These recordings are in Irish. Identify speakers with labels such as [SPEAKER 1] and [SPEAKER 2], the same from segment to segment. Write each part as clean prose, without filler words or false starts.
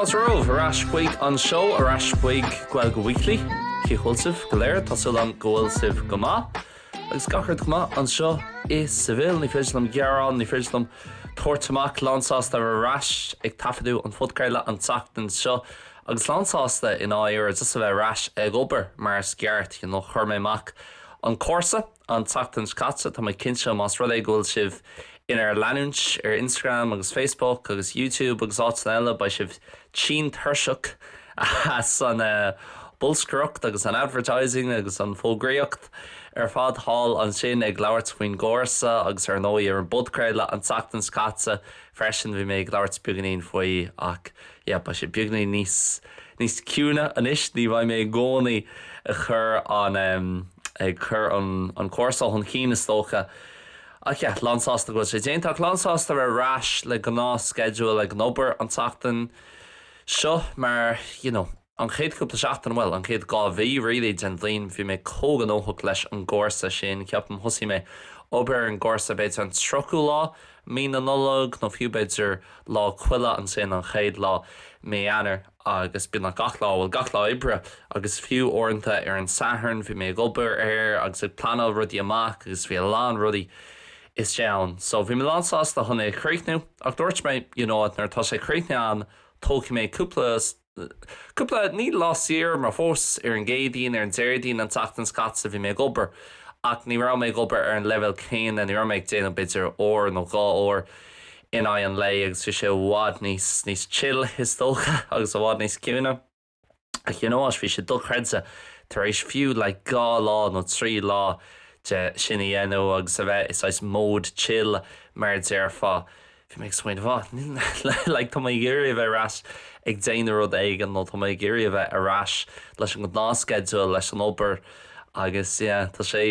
[SPEAKER 1] Fáilte romhaibh ar ais chuig an seó, ar ais chuig Gaeilge Weekly. Cén chaoi a bhfuil sibh go léir? Tá súil agam go bhfuil sibh go maith. Agus gach rud go maith anseo i Seville. Ní féidir liom gearán, ní féidir liom tabhairt amach. Lánsásta a bheith ar ais ag taifeadadh an phodchraoladh an tseachtain seo agus lánsásta i ndáiríre just a bheith ar ais ag obair mar is ceart. You know, chuir mé amach an cúrsa an tseachtain seo caite. Tá mé cinnte más rud é go bhfuil sibh inár leanúint ar Instagram agus Facebook agus YouTube agus áiteanna eile, beidh sibh tinn tuirseach as an bolscaireacht agus an advertising agus an fógraíocht ar fad thall ansin ag labhairt faoin gcúrsa agus ar ndóigh ar an bpodchraoladh an tseachtain seo caite freisin bhí mé ag labhairt beagáinín faoi ach yeah beidh sé beagáinín níos níos ciúine anois ní bheidh mé i gcónaí ag cur an ag cur an an cúrsa chun cinn is dócha ach yeah lán sásta go bhfuil sé déanta ach lán sásta a bheith ar ais le gnáth schedule ag an obair an tseachtain seo mar you know an chéad chúpla seachtain, bhuel, an chéad 2 mhí really den bhliain, bhí mé chomh gnóthach leis an gcúrsa sin. Ceapaim thosaigh mé obair ar an gcúrsa b'fhéidir an 30ú lá mí na Nollag nó fiú b'fhéidir Lá Coille ansin an chéad lá mí Eanáir agus beagnach gach lá, bhuel gach lá oibre agus fiú uaireanta ar an Satharn bhí mé ag obair air agus ag pleanáil rudaí amach agus bhí a lán rudaí istigh ann. So bhí mé lán sásta chun é a chríochnú ach dúirt mé you know what nuair atá sé críochnaithe agam tógfaidh mé cúpla cúpla, ní lá saor mar fós ar an gCéadaoin, ar an Déardaoin an tseachtain seo caite bhí mé ag obair ach ní raibh mé ag obair ar an leibhéal céanna, ní raibh mé ag déanamh b'fhéidir uair nó dhá uair in aghaidh an lae agus bhí sé i bhfad níos níos chill is dócha agus i bhfad níos ciúine. Ach you know what, bhí sé dochreidte tar éis fiú like 2 lá nó 3 lá de sin a dhéanamh agus a bheith i saghas mode chill mar a déarfá, bhí mé ag smaoineamh ah like tá mé ag iarraidh a bheith ar ais ag déanamh rud éigin nó tá mé ag iarraidh a bheith ar ais leis an ngnáthsceideal leis an obair agus yeah tá sé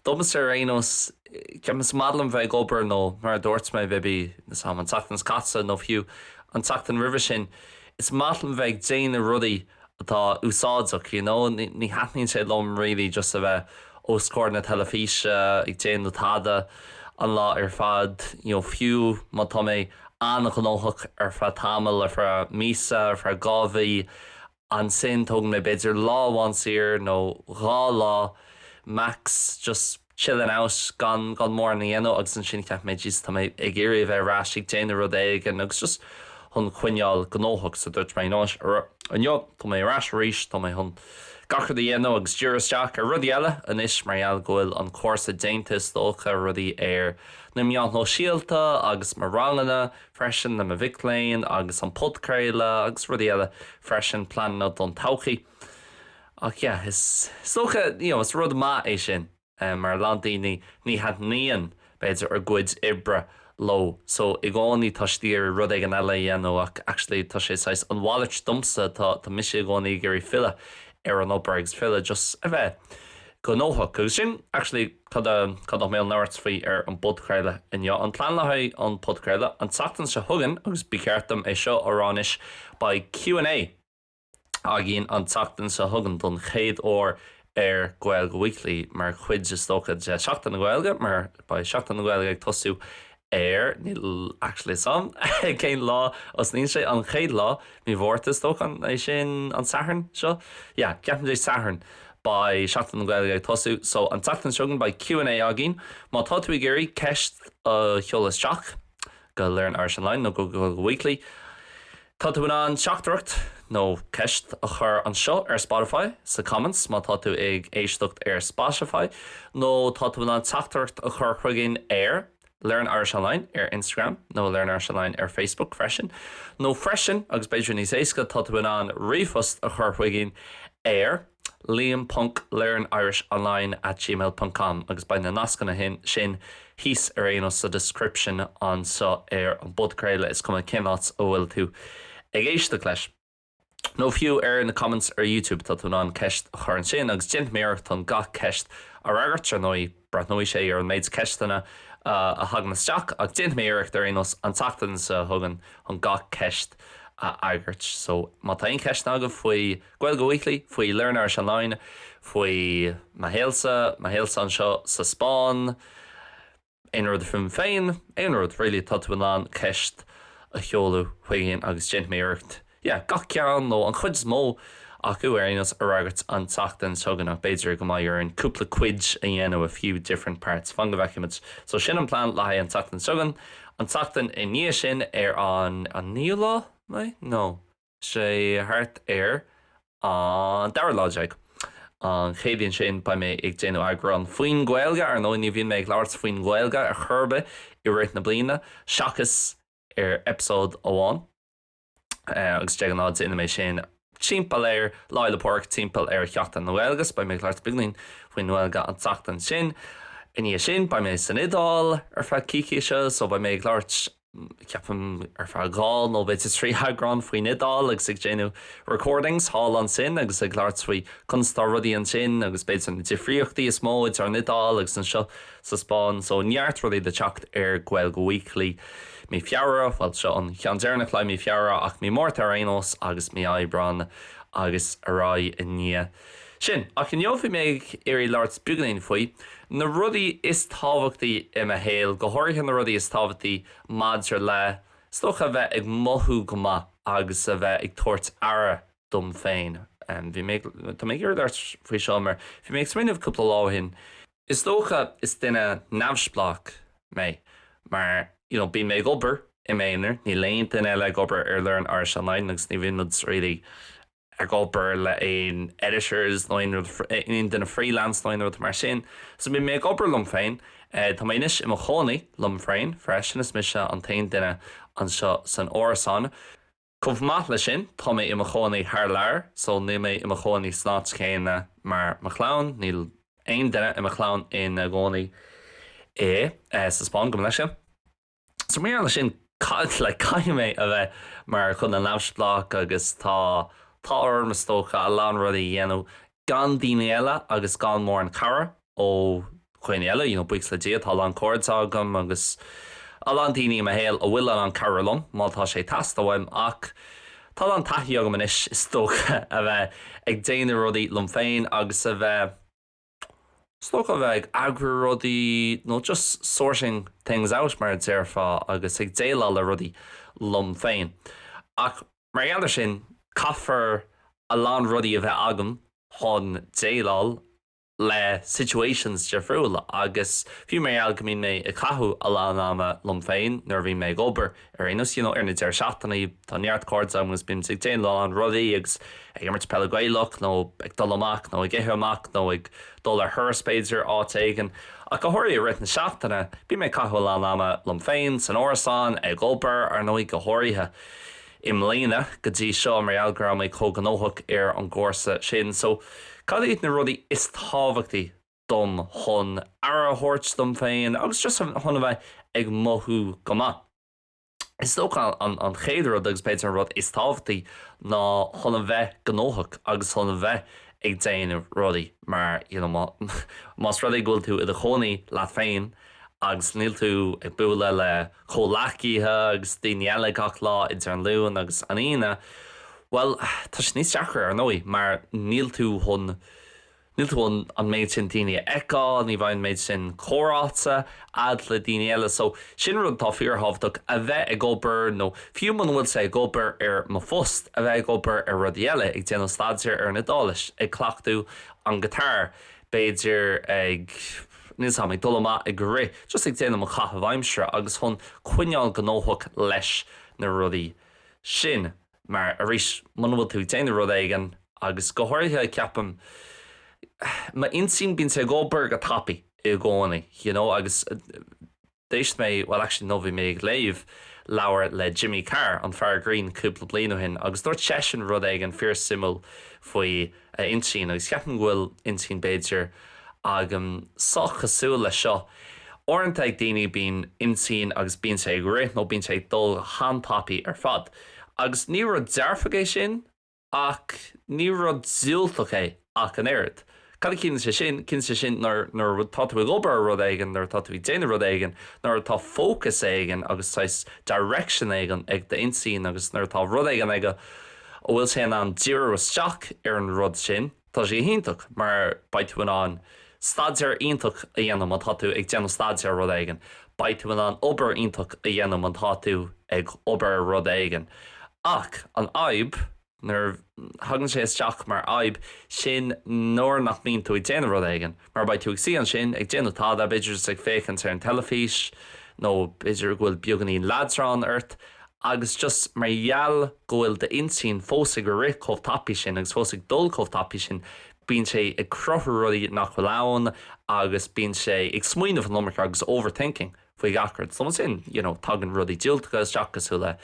[SPEAKER 1] domsa ar aon nós ceapaim is maith liom bheith ag obair nó mar a dúirt mé maybe an tseachtain seo caite nó fiú an tseachtain roimhe sin is maith liom bheith ag déanamh rudaí atá úsáideach, you know, ní thaitníonn sé liom really just a bheith os comhair na teilifíse ag déanamh tada an lá ar fad, you know, fiú má tá mé an-ghnóthach ar feadh tamaill, ar feadh míosa, ar feadh 2 mhí, ansin tógann mé b'fhéidir lá amháin saor nó dhá lá max just chilling out gan gan mórán a dhéanamh agus ansin cheap mé Jesus tá mé ag iarraidh a bheith ar ais ag déanamh rud éigin agus just chun coinneáil gnóthach so dúirt mé you know inniu tá mé ar ais arís tá mé chun gach rud a dhéanamh agus díriú isteach ar rudaí eile anois mar gheall go bhfuil an cúrsa déanta is dócha rudaí ar na meáin shóisialta agus mo ranganna freisin le mo mhic léinn agus an podchraoladh agus rudaí eile freisin pleananna don todhchaí. Ach yeah, is dócha, you know, is rud maith é sin mar a lán daoine ní thaitníonn, b'fhéidir, a gcuid oibre leo so i gcónaí tá siad ag iarraidh rud éigin eile a dhéanamh ach actually tá sé saghas an mhalairt domsa, tá tá mise i gcónaí ag iarraidh filleadh ar an obair agus filleadh just a bheith gnóthach agus sin actually cad a cad atá mé ag labhairt faoi ar an bpodchraoladh inniu. An plean le haghaidh an podchraoladh an tseachtain seo chugainn agus ba cheart dom é seo a rá anois beidh Q and A againn an tseachtain seo chugainn don chéad uair ar Gaeilge Weekly mar chuid is dócha de Sheachtain na Gaeilge mar beidh Seachtain na Gaeilge ag tosú ar, níl actually 'fhios a'm cén lá a thosnaíonn sé, an chéad lá mí Mhárta is dócha, an é sin an Satharn seo? Yeah, ceapaim Dé Sathairn beidh Seachtain na Gaeilge ag tosú so an tseachtain seo chugainn beidh Q and A againn. Má tá tú ag iarraidh ceist a sheoladh isteach go Learn Irish Online nó go Gaeilge Weekly, Tá tú in ann teachtaireacht nó ceist a chur anseo ar Spotify sa comments má tá tú ag éisteacht ar Spotify nó tá tú in ann teachtaireacht a chur chugainn ar Learn Irish Online ar Instagram nó Learn Irish Online ar Facebook freisin. Nó freisin, agus b'fhéidir níos éasca, tá tú in ann ríomhphost a chur chugainn ar. liam ponc learnirishonline at gmail ponc com agus beidh na nascanna sin thíos ar aon nós sa description anseo ar an bpodchraoladh, is cuma cén áit a bhfuil tú ag éisteacht leis. Nó fiú ar na comments ar YouTube, tá tú in ann ceist a chur ansin agus déanfaidh mé iarracht chun gach ceist a fhreagairt, ar ndóigh breathnóidh sé ar an méid ceisteanna a thagann isteach ach déanfaidh mé iarracht ar aon nós an tseachtain seo chugainn chun gach ceist a fhreagairt. So má tá aon cheisteanna agaibh faoi Gaeilge Weekly, faoi Learn Irish Online, faoi mo shaolsa, mo shaolsa anseo sa Spáinn, aon rud fúm féin, aon rud really, tá tú in ann ceist a sheoladh chugainn agus déanfaidh mé iarracht. yeah, gach ceann nó an chuid is mó acu ar aon nós a fhreagairt an tseachtain seo chugainn ach b'fhéidir go mbeidh orainn cúpla cuid a dhéanamh a few different parts fan go bhfeicfimid. So sin an plean le haghaidh an tseachtain seo chugainn. An tseachtain i ndiaidh sin ar an an naoú lá? No. sé thart ar an dara lá déag. An Chéadaoin sin beidh mé ag déanamh eagrán faoin Ghaeilge, ar ndóigh ní bhíonn mé ag labhairt faoin Ghaeilge ar chor ar bith i rith na bliana, seachas ar eipeasóid amháin, agus de ghnáth déanann mé sin timpeall ar Lá Fhéile Pádraig, timpeall ar Sheachtain na Gaeilge, so beidh mé ag labhairt beagáinín faoin nGaeilge an tseachtain sin. I ndiaidh sin beidh mé san Iodáil ar feadh coicíse, so beidh mé ag labhairt ceapaim, ar feadh 2 nó b'fhéidir 3 eagrán faoin Iodáil agus ag déanamh recordings thall ansin agus ag labhairt faoi conas atá rudaí ansin agus b'fhéidir na difríochtaí is mó idir an Iodáil agus anseo sa Spáinn. So neart rudaí le teacht ar Gaeilge Weekly mí Feabhra, bhuel seo an ceann deireanach le mí Feabhra ach mí Márta ar aon nós agus mí Aibreán agus ar aghaidh i ndiaidh sin. Ach inniu bhí mé ag iarraidh labhairt beagáinín faoi na rudaí is tábhachtaí i mo shaol, go háirithe na rudaí is tábhachtaí maidir le, is dócha, a bheith ag mothú go maith agus a bheith ag tabhairt aire dom féin. Bhí mé, tá mé ag iarraidh labhairt faoi seo mar bhí mé ag smaoineamh cúpla lá ó shin. Is dócha is duine neamhspleách mé mar, you know, bíonn mé ag obair i m'aonar, níl aon duine eile ag obair ar Learn Irish Online agus ní bhíonn muid really ag obair le aon editors nó aon rud, aon duine freelance nó aon rud mar sin. So bíonn mé ag obair liom féin. Tá mé anois i mo chónaí liom féin freisin, is mise an t-aon duine anseo san árasán. Chomh maith leis sin, tá mé i mo chónaí thar lear, so níl mé i mo chónaí san áit chéanna mar mo chlann, níl aon duine i mo chlann ina gcónaí i sa Spáinn, gabh mo leithscéal. So mar gheall air sin, like, caithfidh mé a bheith mar dhuine neamhspleách agus tá tá orm, is dócha, a lán rudaí a dhéanamh gan daoine eile agus gan mórán cabhair ó dhaoine eile. You know, buíochas le Dia, tá a lán cairde agam agus a lán daoine i mo shaol a bhfuil in ann cabhrú liom má tá sé ag teastáil uaim ach tá a lán taithí agam anois, is dócha, a bheith ag déanamh rudaí liom féin agus a bheith Is dócha a bheith ag eagrú rudaí nó just sorting things out mar a déarfá agus ag déileáil le rudaí liom féin. Ach mar gheall air sin, caithfear a lán rudaí a bheith agam chun déileáil le situations difriúla agus fiú mar gheall go mbíonn mé ag caitheamh a lán ama liom féin nuair a bhíonn mé ag obair ar aon nós, you know, ar na deireadh seachtaine, tá neart cairde agam agus bímid ag déanamh a lán rudaí agus ag imirt peile Gaelach nó ag dul amach nó ag ithe amach nó ag dul ar thuras b'fhéidir áit éigin. Ach go háirithe i rith na seachtaine, bíonn mé ag caitheamh a lán ama liom féin, san árasán, ag obair, ar ndóigh, go háirithe i mbliana go dtí seo mar gheall go raibh mé chomh gnóthach ar an gcúrsa sin. So, cad iad na rudaí is tábhachtaí dom chun aire a thabhairt dom féin agus just chun a bheith ag mothú go maith? Is dócha an chéad rud agus b'fhéidir an rud is tábhachtaí ná chun a bheith gnóthach agus chun a bheith ag déanamh rudaí mar you know más rud é go bhfuil tú i do chónaí leat féin agus níl tú ag bualadh le comhghleacaithe agus daoine eile gach lá idir an Luan agus an Aoine, bhuel tá sé níos deacra ar ndóigh mar níl tú chun Níl tú chun an méid sin daoine a fheiceáil, ní bheidh an méid sin comhráite a'd le daoine eile. So, sin rud atá fíorthábhachtach, a bheith ag obair nó fiú muna bhfuil sé ag obair ar mo phost, a bheith ag obair ar rudaí eile, ag déanamh staidéir ar an Iodáilis, ag cleachtadh an guitar, b'fhéidir ag, níl 's a'm, ag dul amach ag rith, just ag déanamh mo chaitheamh aimsire agus chun coinneáil gnóthach leis na rudaí sin. Mar, arís, muna bhfuil tú ag déanamh rud éigin, agus go háirithe, ceapaim, m'intinn, bíonn sé ag obair go tapaidh i gcónaí, you know, agus d'éist mé, well actually no, bhí mé ag léamh leabhar le Jimmy Carr, an fear grinn, cúpla bliain ó shin, agus dúirt seisean rud éigin fíor-suimiúil faoi a intinn, agus ceapaim go bhfuil intinn, b'fhéidir, agam sách cosúil leis seo. Uaireanta ag daoine bíonn intinn agus bíonn sé ag rith nó bíonn sé ag dul han-tapaidh ar fad. Agus ní rud dearfach é sin ach ní rud diúltach é ach an oiread. Cad a chiallaíonn sé sin? Ciallaíonn sé sin nuair nuair atá tú ag obair ar rud éigin, nuair atá tú ag déanamh rud éigin, nuair atá fócas éigin agus saghas direction éigin ag d'intinn agus nuair atá rud éigin aige a bhfuil sé in ann díriú isteach ar an rud sin, Tá sé iontach mar beidh tú in ann staidéar iontach a dhéanamh má tá tú ag déanamh staidéar ar rud éigin. Beidh tú in ann obair iontach a dhéanamh má tá tú ag obair ar rud éigin. Ach an fhadhb, nuair a thagann sé isteach mar fhadhb, sin nuair nach mbíonn tú ag déanamh rud éigin. Mar beidh tú ag suí ansin ag déanamh tada, b'fhéidir just ag féachaint ar an teilifís nó b'fhéidir go bhfuil beagáinín leadrán ort agus just mar gheall go bhfuil d'intinn fós ag rith chomh tapaidh sin agus fós ag dul chomh tapaidh sin, bíonn sé ag cruthú rudaí nach bhfuil ann agus bíonn sé ag smaoineamh an iomarca agus overthinking. faoi gach rud. So ansin, you know, tagann rudaí diúltacha isteach cosúil le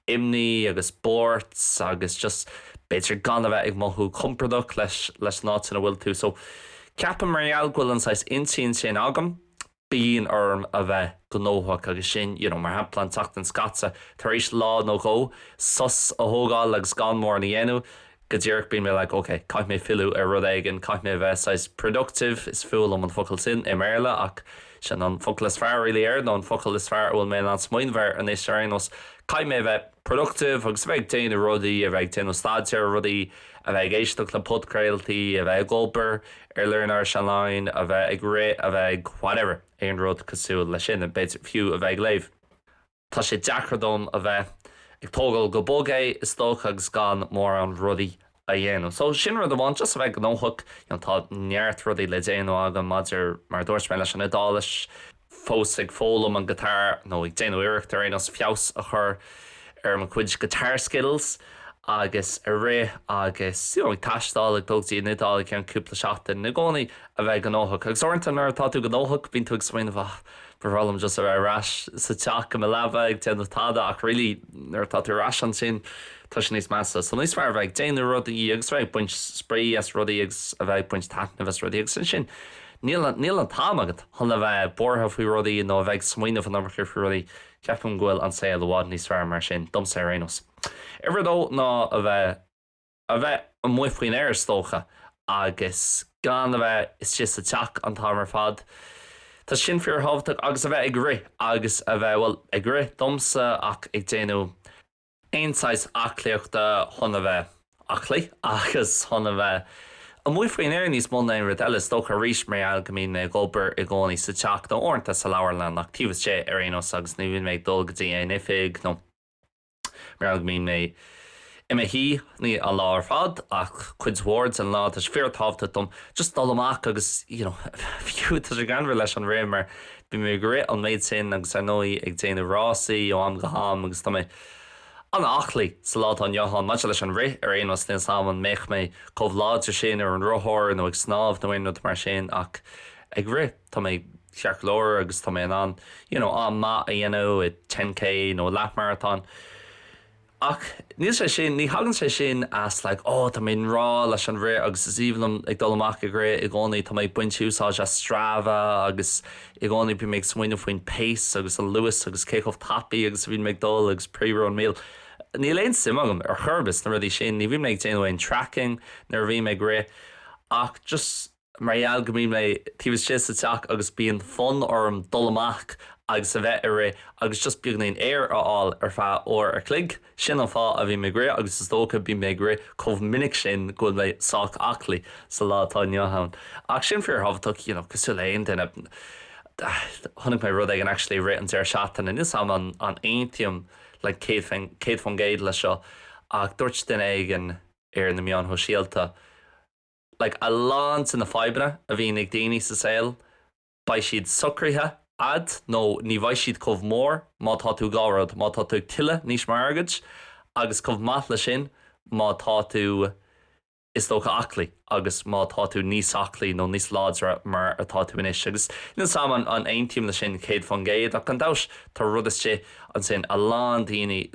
[SPEAKER 1] imní agus buairt agus just b'fhéidir gan a bheith ag mothú compordach leis leis an áit ina bhfuil tú. So ceapaim mar gheall go bhfuil an saghas intinn sin agam, bíonn orm a bheith gnóthach agus sin, you know, mar shampla an tseachtain seo caite tar éis lá nó dhó sos a thógáil agus gan mórán a dhéanamh, go díreach bíonn mé like ok, caithfidh mé filleadh ar rud éigin, caithfidh mé a bheith saghas productive, is fuath liom an focal sin i mBéarla ach sin an focal is fearr really air nó an focal is fearr a bhfuil mé in ann smaoineamh air anois ar aon nós, caithfidh mé a bheith productive agus a bheith ag déanamh rudaí, a bheith ag déanamh staidéar ar rudaí, a bheith ag éisteacht le podchraoltaí, a bheith ag obair ar Learn Irish Online, a bheith ag rith, a bheith ag whatever, aon rud cosúil leis sin, b'fhéidir fiú a bheith ag léamh. Tá sé deacair dom a bheith ag tógáil go bog é, is dócha, agus gan mórán rudaí a dhéanamh. So, sin rud amháin, just a bheith gnóthach. You know, tá neart rudaí le déanamh agam maidir, mar a dúirt mé, leis an Iodáilis, fós ag foghlaim an guitar, nó ag déanamh iarracht ar aon nós feabhas a chur ar mo chuid guitar skills, agus ag rith agus, you know, ag taisteal, ag dul go dtí an Iodáil i gceann cúpla seachtain, i gcónaí a bheith gnóthach. Agus uaireanta nuair atá tú gnóthach, bíonn tú ag smaoineamh, ah, Ba bhreá liom just a bheith ar ais sa teach i mo leaba ag déanamh tada ach really nuair atá tú ar ais ansin tá sé níos measa. So níos fearr a bheith ag déanamh rudaí agus a bheith ag baint spraoi as rudaí agus a bheith ag baint taitneamh as rudaí agus ansin níl níl an t-am agat chun a bheith buartha faoi rudaí nó a bheith ag smaoineamh an iomarca faoi rudaí. Ceapaim go bhfuil an saol i bhfad níos fearr mar sin, domsa ar aon nós. Uimhir a dó ná a bheith. a bheith amuigh faoin aer is dócha agus gan a bheith istigh sa teach an t-am ar fad. Tá sin fíorthábhachtach agus a bheith ag rith agus a bheith, bhuel, ag rith domsa ach ag déanamh aon saghas aclaíochta chun a bheith aclaí agus chun a bheith amuigh faoin aer níos mó ná aon rud eile. Is dócha arís mar gheall go mbíonn mé ag obair i gcónaí sa teach nó uaireanta sa leabharlann ach taobh istigh ar aon nós agus ní bhíonn mé ag dul go dtí aon oifig nó Mar go mbíonn mé i mo shuí, ní an lá ar fad ach cuid mhór den lá, tá sé fíorthábhachtach dom just dul amach agus you know fiú tá sé greannmhar leis an rith mar bíonn mé ag rith an méid sin agus ar ndóigh ag déanamh rásaí ó am go ham agus tá mé an-aclaí sa lá atá inniu ann maidir leis an rith ar aon nós níl 's a'm an mbeadh mé chomh láidir sin ar an rothar nó ag snámh nó aon rud mar sin ach ag rith tá mé ceart go leor agus tá mé in ann you know am maith a dhéanamh i 10K nó leathmharatón. Ach níl sé sin, ní thagann sé sin as like oh tá mé i ngrá leis an rith agus is aoibhinn liom ag dul amach ag rith i gcónaí, tá mé ag baint úsáid as Strava agus i gcónaí bím ag smaoineamh faoin pace agus an luas agus cé chomh tapaidh agus a bhíonn mé ag dul agus pre-run meal. Níl aon suim agam ar chor ar bith sna rudaí sin, ní bhíonn mé ag déanamh aon tracking nuair a bhím ag rith ach just mar gheall go mbíonn mé taobh istigh sa teach agus bíonn fonn orm dul amach agus a bheith ag rith agus just beagáinín aer a fháil ar feadh uair a chloig. Sin an fáth a bhím ag rith agus is dócha bím ag rith chomh minic sin go bhfuil mé sách aclaí sa lá atá inniu ann. Ach sin fíorthábhachtach, you know, cosúil le aon duine. Chonaic mé rud éigin actually i rith an deireadh seachtaine, níl 's a'm an aontaím like 100% leis seo ach dúirt duine éigin ar na meáin shóisialta, like a lán de na fadhbanna a bhíonn ag daoine sa saol, beidh siad socraithe a'd nó ní bheidh siad chomh mór má tá tú dhá rud, má tá tú ag tuilleadh níos mó airgid agus chomh maith le sin má tá tú is dócha aclaí agus má tá tú níos aclaí nó níos láidre mar atá tú anois. Agus níl 's a'm an aontaím le sin 100% ach gan dabht tá rud istigh ansin, a lán daoine,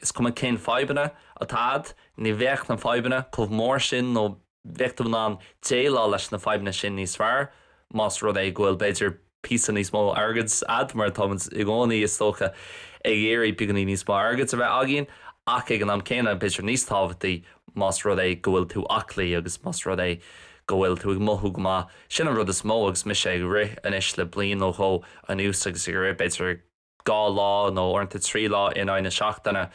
[SPEAKER 1] is cuma cén fadhbanna atá a'd, Ní bheadh na fadhbanna chomh mór sin nó bheadh tú in ann déileáil leis na fadhbanna sin níos fearr más rud é go bhfuil b'fhéidir píosa níos mó airgid a'd mar táimid i gcónaí is dócha ag iarraidh beagáinín níos mó airgid a bheith againn ach ag an am céanna b'fhéidir níos tábhachtaí más rud é go bhfuil tú aclaí agus más rud é go bhfuil tú ag mothú go maith. Sin an rud is mó agus mise ag rith anois le bliain nó dhó anuas agus ag rith b'fhéidir 2 lá nó uaireanta 3 lá in aghaidh na seachtaine.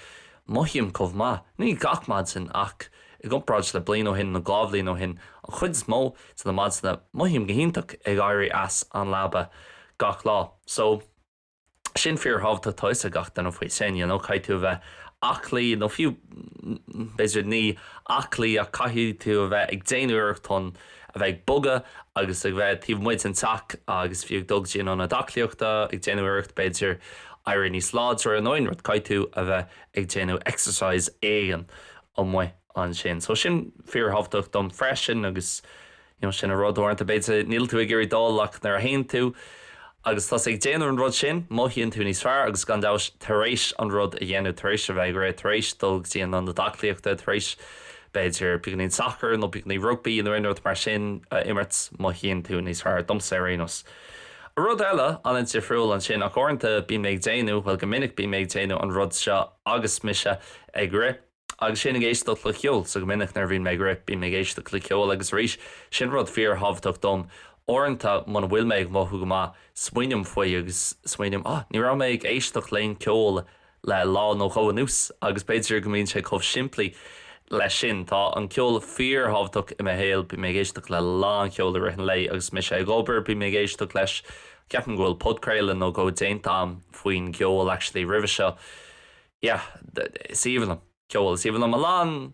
[SPEAKER 1] Mothaím chomh maith, ní gach maidin ach i gcomparáid le bliain ó shin nó 2 bhliain ó shin, an chuid is mó de na maidineacha, mothaím go hiontach ag éirí as an leaba gach lá. So, sin fíorthábhachtach, tá a fhios ag gach duine faoi sin, you know, caithfidh tú a bheith. aclaí nó fiú b'fhéidir ní aclaí ach caithfidh tú a bheith ag déanamh iarracht chun a bheith ag bogadh agus ag bheith taobh amuigh den teach agus fiú ag dul go dtí an ionad aclaíochta ag déanamh iarracht b'fhéidir éirí níos láidre nó aon rud caithfidh tú a bheith ag déanamh exercise éigin amuigh ansin. So sin fíorthábhachtach dom freisin agus you know sin an rud uaireanta b'fhéidir níl tú ag iarraidh dul ach nuair a théann tú agus tá ag déanamh an rud sin, mothaíonn tú níos fearr agus gan dabht tar éis an rud a dhéanamh, tar éis a bheith ag rith, tar éis dul go dtí an ionad aclaíochta, tar éis b'fhéidir beagáinín sacair nó beagáinín rugbaí nó aon rud mar sin a imirt, mothaíonn tú níos fearr, domsa ar aon nós. Rud eile an-difriúil ansin ach uaireanta bím ag déanamh, bhuel go minic bím ag déanamh an rud seo agus mise ag rith, Agus sin ag éisteacht le ceol, so go minic nuair a bhíonn mé ag rith, bím ag éisteacht le ceol agus arís, sin rud fíorthábhachtach dom. Uaireanta, muna bhfuil mé ag mothú go maith, smaoiním faoi agus smaoiním, ah, ní raibh mé ag éisteacht le aon ceol le lá nó dhó anuas agus b'fhéidir go mbíonn sé chomh simplí leis sin. Tá an ceol fíorthábhachtach i mo shaol, bím ag éisteacht le lán ceoil i rith an lae agus mise ag obair, bím ag éisteacht leis. Ceapaim go bhfuil podchraoladh nó dhó déanta agam faoin gceol actually roimhe seo. Yeah, is aoibhinn liom ceol. Is aoibhinn liom a lán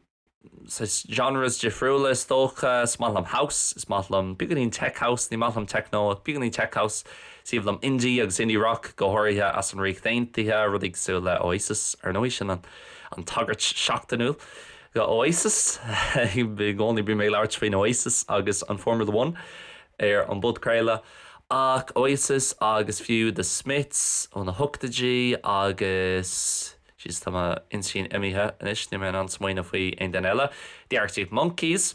[SPEAKER 1] saghas genres difriúla is dócha. Is maith liom house, is maith liom beagáinín tech house, ní maith liom techno ach beagáinín tech house. Is aoibhinn liom indie agus indie rock go háirithe as an Ríocht Aontaithe, rudaí cosúil le Oasis ar ndóigh, sin an an tagairt seachtainiúil go Oasis. I gcónaí bím ag labhairt faoin Oasis agus an Formula One ar an bpodchraoladh. Ach Oasis agus fiú The Smiths ó na hochtóidí agus, jeez tá m'intinn imithe anois, níl mé in ann smaoineamh faoi aon duine eile, The Arctic Monkeys,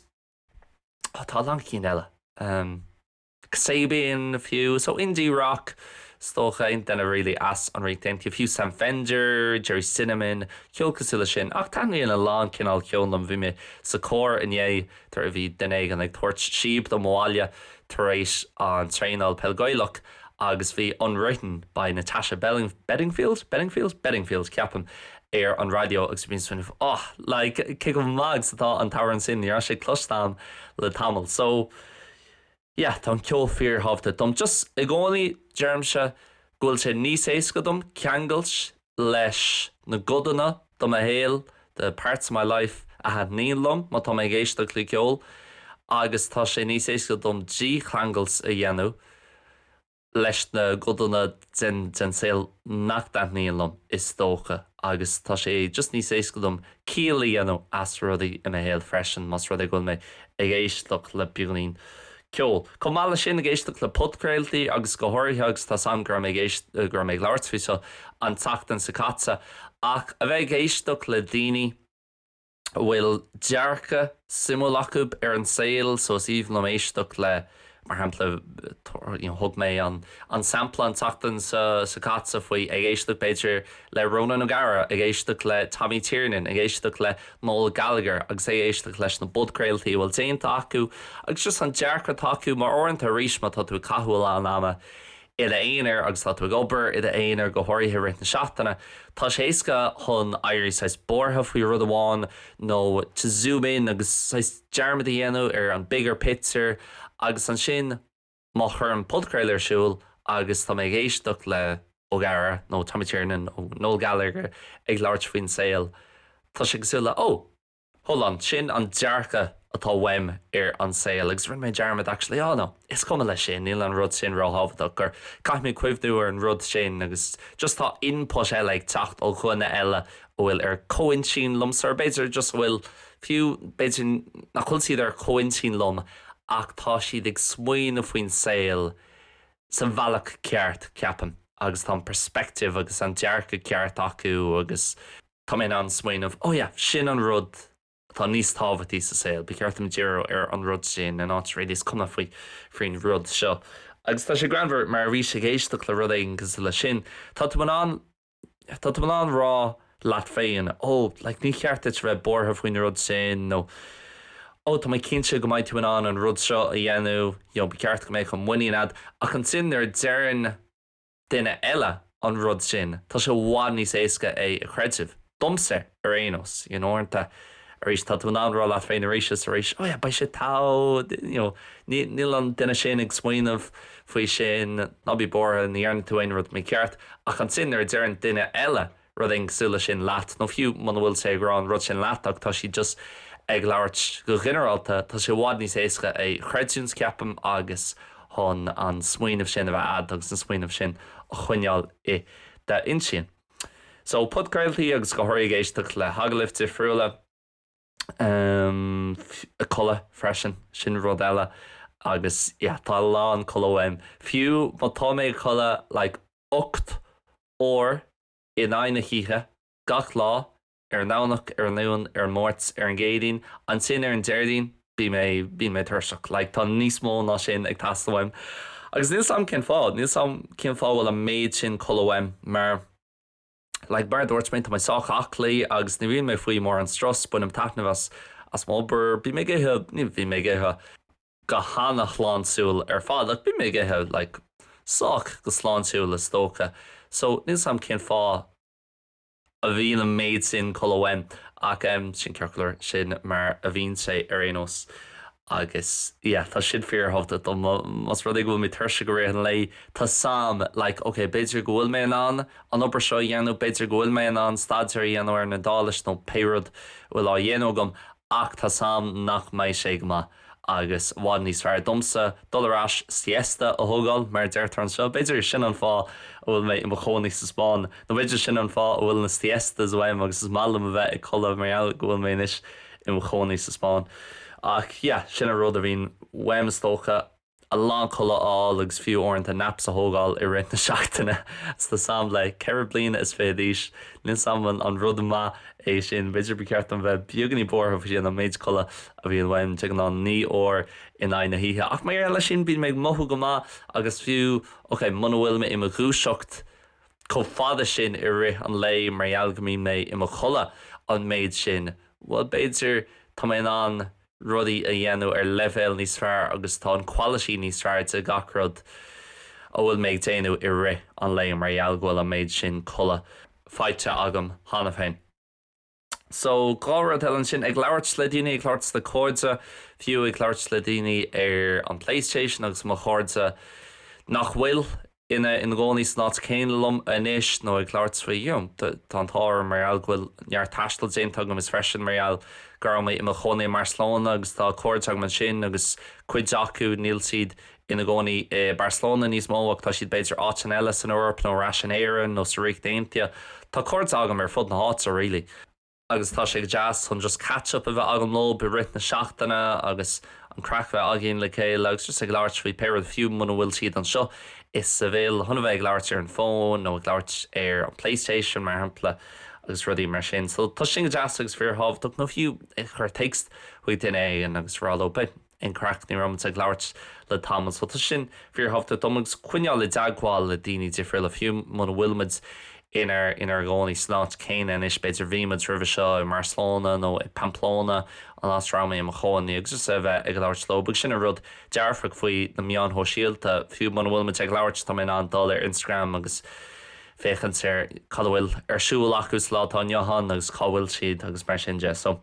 [SPEAKER 1] oh tá a lán cinn eile, um, Kasabian fiú, so indie rock is dócha, aon duine really as an Ríocht Aontaithe, fiú Sam Fender, Gerry Cinnamon, ceol cosúil leis sin. Ach taitníonn a lán cineál ceoil liom, bhí mé sa carr inné tar bhí duine éigin ag tabhairt síob dom abhaile tar éis an traenáil peil Gaelach agus bhí Unwritten by Natasha Bedingfield, Bedingfield? Bedingfield ceapaim, ar an raidió agus bhí mé ag smaoineamh oh like cé chomh maith agus atá an t-amhrán sin, ní raibh sé cloiste agam le tamall. So yeah tá an ceol fíorthábhachtach dom. Just i gcónaí deirimse go bhfuil sé níos éasca dom ceangailt leis na codanna de mo shaol, the parts of my life, a thaitníonn liom má tá mé ag éisteacht le ceol agus tá sé níos éasca dom dícheangailt a dhéanamh leis na codanna den den saol nach dtaitníonn liom, is dócha, agus tá sé just níos éasca dom ciall a dhéanamh as rudaí i mo shaol freisin más rud é go bhfuil mé ag éisteacht le beagáinín ceol. Chomh maith leis sin, ag éisteacht le podchraoltaí agus go háirithe, agus tá's a'm go raibh mé ag éist, go raibh mé ag labhairt faoi seo an tseachtain seo caite, ach a bheith ag éisteacht le daoine a bhfuil dearcadh suimiúil acu ar an saol, so is aoibhinn liom éisteacht le, mar shampla, you know, thug mé an, an sampla an tseachtain seo, seo caite faoi ag éisteacht b'fhéidir le Ronan O'Gara, ag éisteacht le Tommy Tiernan, ag éisteacht le Noel Gallagher agus ag éisteacht leis na podchraoltaí a bhfuil déanta acu agus just an dearcadh atá acu mar uaireanta arís má tá tú ag caitheamh a lán ama i d'aonar agus tá tú ag obair i d'aonar go háirithe i rith na seachtaine tá sé éasca chun éirí saghas buartha faoi rud amháin nó to zoom in agus saghas dearmad a dhéanamh ar an bigger picture agus ansin Má chuirim podchraoladh ar siúl agus tá mé ag éisteacht le O'Gara nó Tommy Tiernan nó Noel Gallagher ag labhairt faoin saol, tá sé cosúil le oh, hold on, sin an dearcadh atá uaim ar an saol agus rinne mé dearmad actually, oh no, is cuma leis sin, níl an rud sin róthábhachtach or caithfidh mé cuimhniú ar an rud sin agus just tá input eile ag teacht ó dhuine eile a bhfuil ar comhintinn liomsa or b'fhéidir just a bhfuil fiú b'fhéidir nach bhfuil siad ar comhintinn liom ach tá siad ag smaoineamh faoin saol sa bhealach ceart, ceapaim, agus tá an perspective agus an dearcadh ceart acu agus tá mé in ann smaoineamh, oh yeah, sin an rud atá níos tábhachtaí sa saol, ba cheart dom díriú ar an rud sin in áit really is cuma faoi faoin rud seo. Agus tá sé greannmhar mar arís ag éisteacht le rud éigin cosúil leis sin, tá tú in ann Tá tú in ann rá leat féin, 'Ó, like, ní cheart duit a bheith buartha faoin rud sin' nó 'Ó, tá mé cinnte go mbeidh tú in ann an rud seo a dhéanamh', you know, ba cheart go mbeadh an muinín a'd. Ach ansin nuair a deireann duine eile an rud sin, tá sé i bhfad níos éasca é a chreideamh. Domsa ar aon nós, you know, uaireanta, arís, tá tú in ann rá leat féin arís is arís, 'Oh yeah, beidh sé togha', you know, níl an duine sin ag smaoineamh faoi sin, ná bí buartha, ní dhearna tú aon rud mícheart. Ach ansin nuair a deireann duine eile. rud éigin cosúil leis sin leat, nó fiú muna bhfuil sé ag rá an rud sin leat ach tá siad just ag labhairt go ginearálta, tá sé i bhfad níos éasca é chreidiúint, ceapaim, agus chun an smaoineamh sin a bheith a'd agus an smaoineamh sin a choinneáil i d'intinn. So, podchraoltaí agus go háirithe ag éisteacht le hagallaimh difriúla, ag codladh freisin, sin rud eile agus yeah, tá a lán codladh uaim. Fiú má tá mé ag codladh like 8 uair in aghaidh na hoíche, gach lá, ar an nDomhnach, ar an Luan, ar an Máirt, ar an gCéadaoin, ansin ar an Déardaoin, bíonn mé, bíonn mé tuirseach. Like, tá níos mó ná sin ag teastáil uaim. Agus níl 's a'm cén fáth, níl 's a'm cén fáth a bhfuil an méid sin codladh uaim, mar, like, mar a dúirt mé, tá mé sách aclaí agus ní bhíonn mé faoi mórán strus, bainim taitneamh as, as m'obair, bím ag ithe, ní bhíonn mé ag ithe go hana-shláintiúil ar fad ach bím ag ithe like sách go sláintiúil is dócha so níl 's a'm cén fáth a bhíonn an méid sin codladh uaim ach em sin ceart go leor sin mar a bhíonn sé ar aon nós agus yeah tá sin fíorthábhachtach dom más rud é go bhfuil mé tuirseach i rith an lae tá 's a'm like ok b'fhéidir go bhfuil mé in ann an obair seo a dhéanamh b'fhéidir go bhfuil mé in ann staidéar a dhéanamh ar an Iodáilis nó pé rud a bhfuil á dhéanamh agam ach tá 's a'm nach mbeidh sé go maith agus i bhfad níos fearr domsa dul ar ais siesta a thógáil, mar a deirtear anseo. B'fhéidir sin an fáth a bhfuil mé i mo chónaí sa Spáinn, nó b'fhéidir sin an fáth a bhfuil na siestas uaim agus is maith liom a bheith ag codladh mar gheall go bhfuil mé anois i mo chónaí sa Spáinn. Ach yeah, sin an rud a bhíonn uaim is dócha. a lán codladh a fháil agus fiú uaireanta naps a thógáil i rith na seachtaine. Tá 's a'm like 24 bliana d'aois, níl 's a'm an rud maith é sin. B'fhéidir ba cheart dom bheith beagáinín buartha faoi sin, an méid codladh a bhíonn uaim, de ghnáth 9 uair in aghaidh na hoíche. Ach mar gheall leis sin bíonn mé ag mothú go maith agus fiú, ok, muna bhfuil mé i mo dhúiseacht chomh fada sin i rith an lae mar gheall go mbíonn mé i mo chodladh an méid sin, bhuel b'fhéidir tá mé in ann rudaí a dhéanamh ar leibhéal níos fearr agus tá an quality níos fearr de gach rud a bhfuil mé ag déanamh i rith an lae mar gheall go bhfuil an méid sin codladh faighte agam cheana féin. So, dhá rud eile ansin, ag labhairt le daoine, ag labhairt le cairde, fiú ag labhairt le daoine ar an PlayStation agus mo chairde nach bhfuil ina ina gcónaí san áit chéanna liom anois nó ag labhairt faoi, you know, tá an t-ádh orm mar gheall go bhfuil neart taistil déanta agam is freisin mar gheall go raibh mé i mo chónaí i mBarcelona agus tá cairde agam ansin agus cuid acu níl siad ina gcónaí i Barcelona níos mó ach tá siad b'fhéidir áiteanna eile san Eoraip nó ar ais in Éirinn nó sa Ríocht Aontaithe. Tá cairde agam ar fud na háite really. agus tá sé go deas chun just catch up a bheith agam leo i rith na seachtaine agus an craic a bheith againn le chéile agus just ag labhairt faoi pé rud fiú muna bhfuil siad anseo i Seville chun a bheith ag labhairt ar an bhfón nó ag labhairt ar an PlayStation mar shampla agus rudaí mar sin. So tá sin go deas agus fíorthábhachtach nó fiú ag cur text chuig duine éigin agus rá leo beidh an craic, ní raibh muid ag labhairt le tamall so tá sin fíorthábhachtach dom agus coinneáil i dteagmháil le daoine difriúla fiú muna bhfuil muid inár inár gcónaí san áit céanna anois b'fhéidir bhí muid roimhe seo i mBarcelona nó i Pamplona an áit a raibh mé i mo chónaí agus just a bheith ag labhairt leo agus sin an rud dearfach faoi na meáin shóisialta fiú muna bhfuil muid ag labhairt tá mé in ann dul ar Instagram agus féachaint ar cad a bhfuil ar siúl acu sa lá atá inniu ann agus cá bhfuil siad agus mar sin de. So,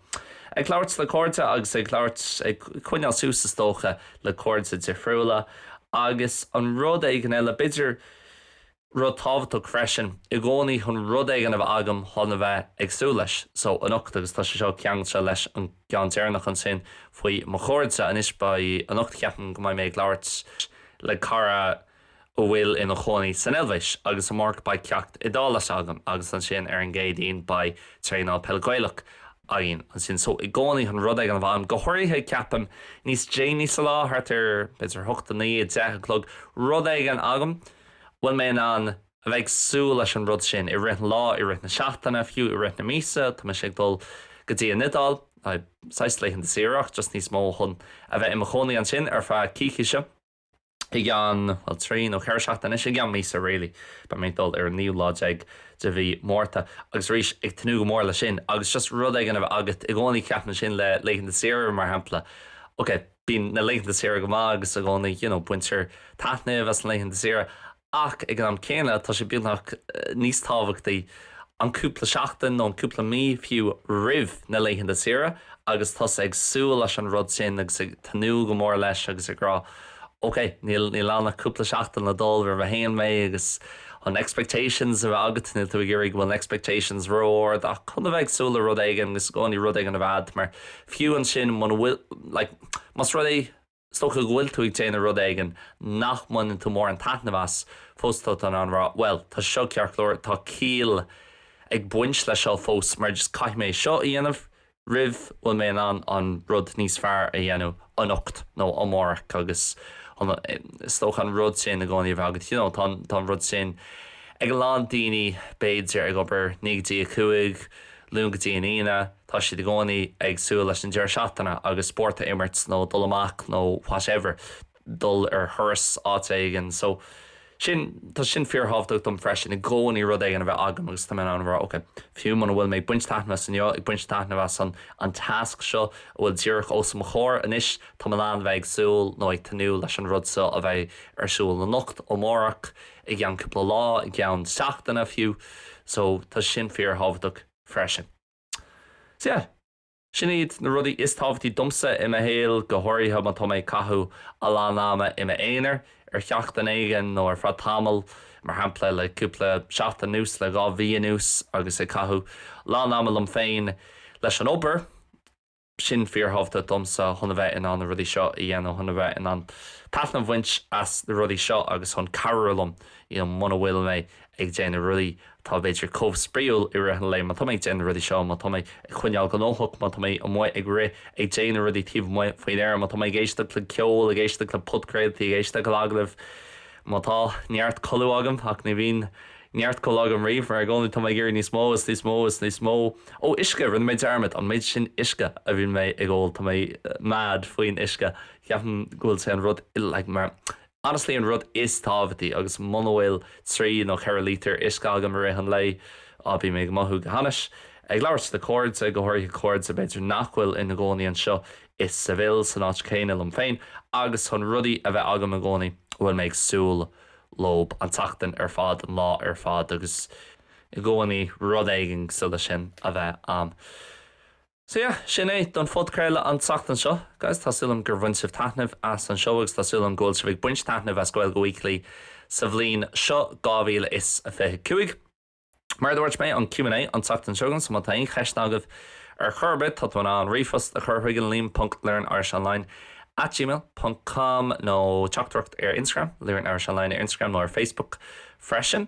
[SPEAKER 1] ag labhairt le cairde agus ag labhairt, ag coinneáil suas is dócha le cairde difriúla agus an rud éigin eile, b'fhéidir rud tábhachtach freisin, i gcónaí chun rud éigin a bheith agam chun a bheith ag súil leis. So, anocht agus tá sé seo ceangailte leis an gceann deireanach ansin faoi mo chairde, anois beidh, anocht ceapaim go mbeidh mé ag labhairt le cara a bhfuil ina chónaí san Eilvéis, agus amárach beidh ceacht Iodáilise agam agus ansin ar an gCéadaoin beidh traenáil peil Gaelach againn ansin. So i gcónaí chun rud éigin a bheith agam, go háirithe ceapaim níos déanaí sa lá, thart ar b'fhéidir 8, 9, 10 a chlog, rud éigin agam, bhfuil mé in ann a bheith ag súil leis an rud sin i rith an lá, i rith na seachtaine, fiú i rith na míosa, tá mise ag dul go dtí an Iodáil, saghas laethanta saoire ach just níos mó chun a bheith i mo chónaí ansin ar feadh coicíse. i gceann, bhuel, trí nó ceithre seachtaine anois, i gceann míosa really, beidh mé ag dul ar an naoú lá déag de mhí Márta agus arís ag tnúth go mór leis sin agus just rud éigin a bheith agat i gcónaí ceapaim sin le laethanta saoire mar shampla, ok, bíonn na laethanta saoire go maith agus i gcónaí, you know, baintear taitneamh as na laethanta saoire Ach ag an am céanna, tá sé beagnach níos tábhachtaí an cúpla seachtain nó an cúpla mí fiú roimh na laethanta saoire agus tusa ag súil leis an rud sin agus ag tnúth go mór leis agus ag rá ok, níl níl ann ach cúpla seachtain le dul roimh a théann mé agus An expectations a bheith agat, níl tú ag iarraidh go bhfuil na expectations ró-ard ach chun a bheith ag súil le rud éigin agus i gcónaí rud éigin a bheith agat mar fiú ansin muna bhfuil like más rud é is dócha go bhfuil tú ag déanamh rud éigin nach mbaineann tú mórán taitneamh as, fós tá tú in ann rá bhuel tá seo ceart go leor, tá ciall ag baint leis seo fós mar just caithfidh mé seo a dhéanamh roimh bhfuil mé in ann an rud níos fearr a dhéanamh anocht nó amárach agus is dócha an rud sin i gcónaí a bheith agat. You know, tá tá an rud sin ag a lán daoine b'fhéidir ag obair 9 go dtí 5, Luan go dtí an Aoine, tá siad i gcónaí ag súil leis an deireadh seachtaine agus spórt a imirt nó dul amach nó whatever. dul ar thuras áit éigin. So, sin, tá sin fíorthábhachtach dom freisin, i gcónaí rud éigin a bheith agam agus tá mé in ann a rá, ok, fiú muna bhfuil mé ag baint taitneamh as inniu, ag baint taitneamh as an, an tasc seo a bhfuil díreach os mo chomhair anois, tá mé in ann a bheith ag súil nó ag tnúth leis an rud seo a bheidh ar siúl anocht, amárach, i gceann cúpla lá, i gceann seachtaine fiú. So, tá sin fíorthábhachtach freisin. So yeah. Sin iad na rudaí is tábhachtaí domsa i mo shaol, go háirithe má tá mé ag caitheamh a lán ama i m'aonar ar sheachtain éigin nó ar feadh tamaill, mar shampla le cúpla seachtain anuas, le 2 mhí anuas agus ag caitheamh a lán ama liom féin leis an obair. Sin fíorthábhachtach domsa chun a bheith in ann na rudaí seo a dhéanamh, chun a bheith in ann taitneamh a bhaint as na rudaí seo agus chun cabhrú liom you know muna bhfuil mé ag déanamh rudaí atá b'fhéidir chomh spraíúil i rith an lae, má tá mé ag déanamh na rudaí seo, má tá mé ag coinneáil gnóthach, má tá mé amuigh ag rith, ag déanamh rudaí taobh amuigh faoin aer, má tá mé ag éisteacht le ceol, ag éisteacht le podchraoltaí, ag éisteacht le agallaimh, má tá neart codladh agam, ach ní bhíonn neart codladh agam riamh mar i gcónaí tá mé ag iarraidh níos mó is níos mó is níos mó. Ó, uisce! Rinne mé dearmad, an méid sin uisce a bhíonn mé ag ól, tá mé mad faoin uisce, ceapaim go bhfuil sé an rud like mar Honestly an rud is tábhachtaí agus muna bhfuil 3 nó 4 lítear uisce agam i rith an lae, á bím ag mothú go hainnis. Ag labhairt le cairde, go háirithe cairde b'fhéidir nach bhfuil ina gcónaí anseo i Seville san áit chéanna liom féin agus chun rudaí a bheith agam i gcónaí a bhfuil mé ag súil leob an tseachtain ar fad, an lá ar fad agus i gcónaí rud éigin cosúil leis sin a bheith a'm. So yeah, sin é don phodchraoladh an tseachtain seo. Guys, tá súil agam gur bhain sibh taitneamh as an seó agus tá súil agam go bhfuil sibh ag baint taitneamh as Gaeilge Weekly sa bhliain seo 2025. Mar a dúirt mé, an Q&A an tseachtain seo chugainn, so má tá aon cheist agaibh ar chor ar bith, tá tú in ann ríomhphost a chur chuig an liam ponc learnirishonline at gmail ponc com nó teachtaireacht ar Instagram, learnirishonline ar Instagram nó ar Facebook freisin.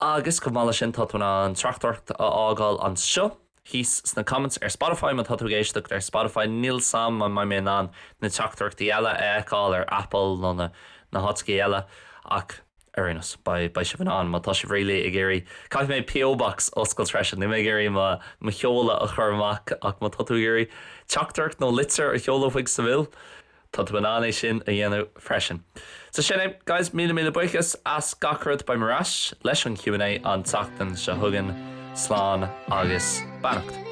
[SPEAKER 1] Agus chomh maith leis sin, tá tú in ann tráchtaireacht a fhágáil anseo. thíos sna comments ar Spotify má tá tú ag éisteacht ar Spotify. Níl 's a'm an mbeidh mé in ann na teachtaireachtaí eile a fheiceáil ar Apple nó na na háiteachaí eile ach ar aon nós beidh beidh sibh in ann má tá sibh really ag iarraidh. Caithfidh mé PO Box a oscailt freisin, níl mé ag iarraidh mo mo sheoladh a chur amach ach má tá tú ag iarraidh teachtaireacht nó litir a sheoladh chuig Seville, Tá tú in ann é sin a dhéanamh freisin. So sin é, guys, míle míle buíochas as gach rud. Beidh mé ar ais leis an Q&A an tseachtain seo chugainn. Slán agus beannacht.